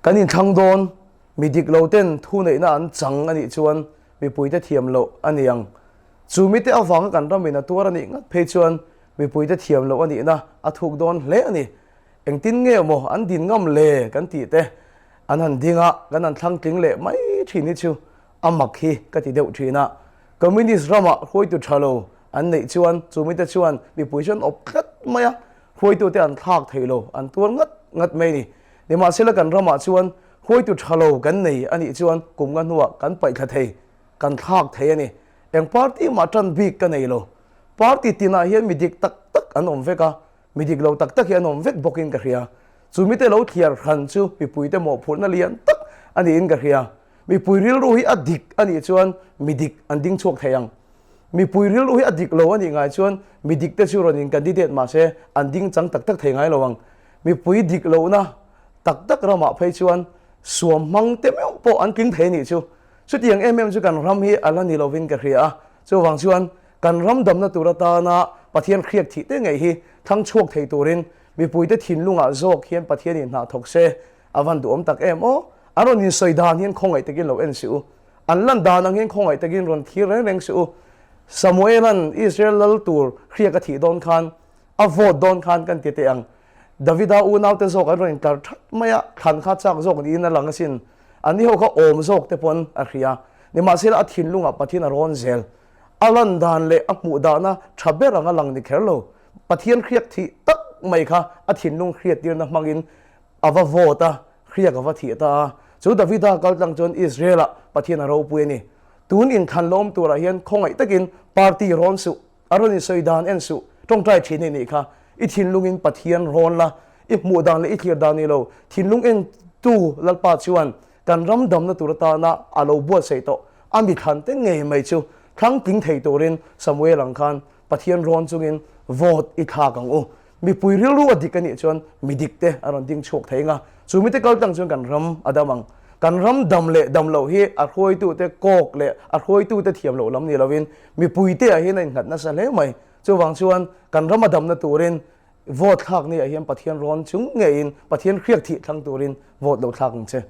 Kan inthlang dawn, mi dik lo ten thuneihna an chang a nih chuan mipuite thiam loh a ni ang. Chu mite avanga kan ramin a tuar a nih ngat phei chuan mipuite thiam loh a nihna a thuk dawn hle a ni. Engtin nge maw an din ngam le kan tih te an han ding a, kan han thlang tling leh mai thin hi chu a mak hi ka ti deuh thin a. Communist ramah hruaitu tha lo an neih chuan chu mite chuan mipui chu an awp tlat mai a, hruaitute an thlak thei lo, an tuar ngat ngat mai a ni. Nimahsela kan ramah chuan hruaitu tha lo kan nei a nih chuan kum nga hnuah kan paihthla thei, kan thlak thei a ni. Eng party mah tan bik ka nei lo. Party tinah hian mi dik tak tak an awm vek a, mi dik lo tak tak hi an awm vek bawkin ka hria. Chu mite lo thliar hran chu mipuite mawhphurhna lian tak a niin ka hria. Mipui rilru hi a dik a nih chuan mi dik an ding chhuak thei ang. Mipui rilru hi a dik lo a nih ngai chuan mi dik te chu rawn in candidate mah se an ding chang tak tak thei ngai lo ang. Mipui dik lohna tak tak ramah phei chuan suam hmang te meuh pawh an tling thei a nih chu. Chutiang em em chu kan ram hi a la ni lovin ka hria a. Chuvang chuan kan ram damna tur atana Pathian hriak thih te ngei hi thlang chhuak thei turin mipuite thinlungah zawk hian Pathianin hna thawk se a van duhawm tak em aw. An rawn insawi dan hian khawngaih takin lo en suh u. An lan dan ang hian khawngaih takin rawn thlir reng reng suh u. Samuela'n Israel lal tur hriak a thih dawn khan, a vote dawn khan kan ti teh ang. Davida unaute zawk an rawn intlar that mai a, thlan kha chak zawk niin a lang asin. Anni ho kha awm zawk te pawn a hria. Nimahsela a thinlungah Pathian a rawn zel. A lan dan leh a hmuh dahna tha ber ang a lang ni kher lo. Pathian hriak thih tak mai kha a thinlung hriattirna hmangin a va vote a, hriak a va thih ta a. Chu Davida kal tlang chuan Israel-ah Pathian a ropui a ni. Tun inthlan lawm turah hian khawngaih takin party rawn suh, a rawn insawi dan en suh, tawngtai thin i nih kha. I thinlungin Pathian rawn la, i hmuh dan leh i thlir dan ni lo, thinlung entu Lalpa chuan kan ram damna tur atana a lo buatsaih tawh a mi thlan te ngei mai chu thlang tling thei turin Samuel ang khan Pathian rawn chungin vote i thlak ang u. Mipui rilru a dik a nih chuan mi dik te a rawn ding chhuak thei ang a, chu mite kal tlang chuan kan ram a dam ang. Kan ram dam leh dam loh hi a hruaitute kawk leh a hruaitute thiam loh lam ni lovin mipuite ah hian a innghat nasa hle mai. Chuvang chuan kan ram a damna turin vote thlak ni ah hian Pathian rawn chung ngeiin Pathian hriak thih thlang turin vote lo thlak ang che.